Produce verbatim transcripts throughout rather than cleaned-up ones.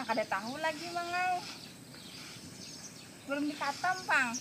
Kada tahu lagi, Mang ai. Belum dikatam pang.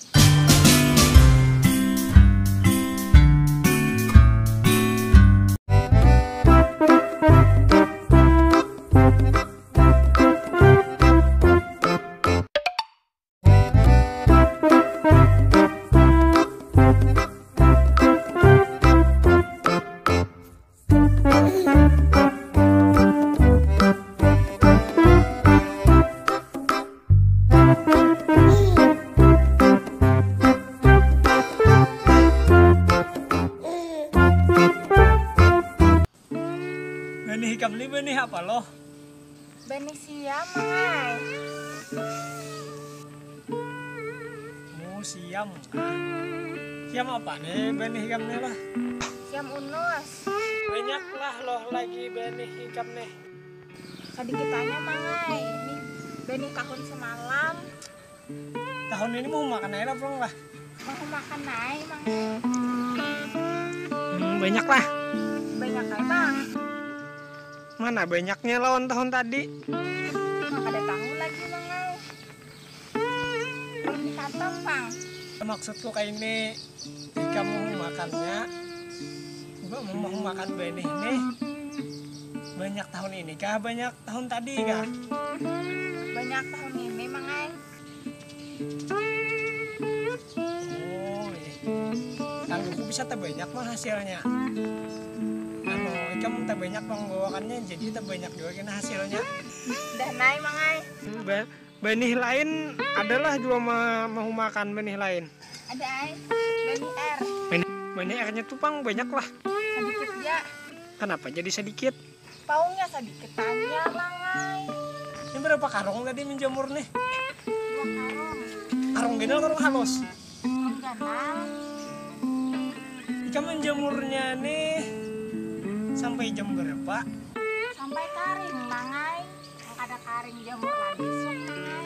Benih ikam ni benih apa, Loh? Benih siam, Mang ai. Oh, siam kah? Siam apa nih benih ikam nih lah? Siam unus. Banyaklah, Loh, lagi benih ikam nih. Sedikit aja, Mang ai. Ini benih tahun semalam. Tahun ini mau makan aja lah, Bang, lah. Mau makan aja, Mang ai. Hmm, banyak lah. Banyak aja, Bang. Mana banyaknya lawan tahun tadi? Nah, kada tahu lagi, Mang ai. Belum dikatam pang. Maksudku kayak ini, ikam mau makannya, mau makan benih nih. Banyak tahun ini kah? Banyak tahun tadi kah? Banyak tahun ini, Mang ai. Oh, iya. Kalau aku bisa terbanyak mah hasilnya. Anu, ikam terbanyak membawakannya, jadi terbanyak juga kena hasilnya. Dah naik, Mang ai. Ba- Benih lain adalah juga ma- mau makan benih lain. Ada ai, benih R. Benih, benih R-nya tuh pang banyak lah. Sedikit ya. Kenapa jadi sedikit? Paungnya sedikit tanya, Mang ai. Ini berapa karung tadi menjemur nih? Dua karung. Karung ganal, karung halus? Karung ganal. Ikam menjemurnya nih sampai jam berapa? Sampai karing, Mang ai. Kada karing jamur lagi, Mang ai.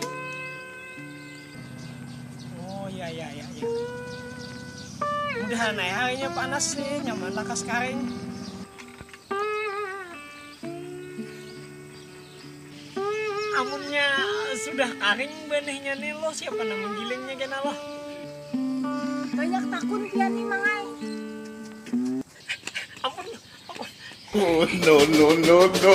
Oh, iya, iya, iya, iya. Mudahan aja harinya panas nih, nyaman lakas karing. Amunnya sudah karing benihnya nih, Loh, siapa nang menggilingnya kena, Loh? Banyak takun pian nih, Mang ai. Ampun, ampun. Oh, no, no, no, no.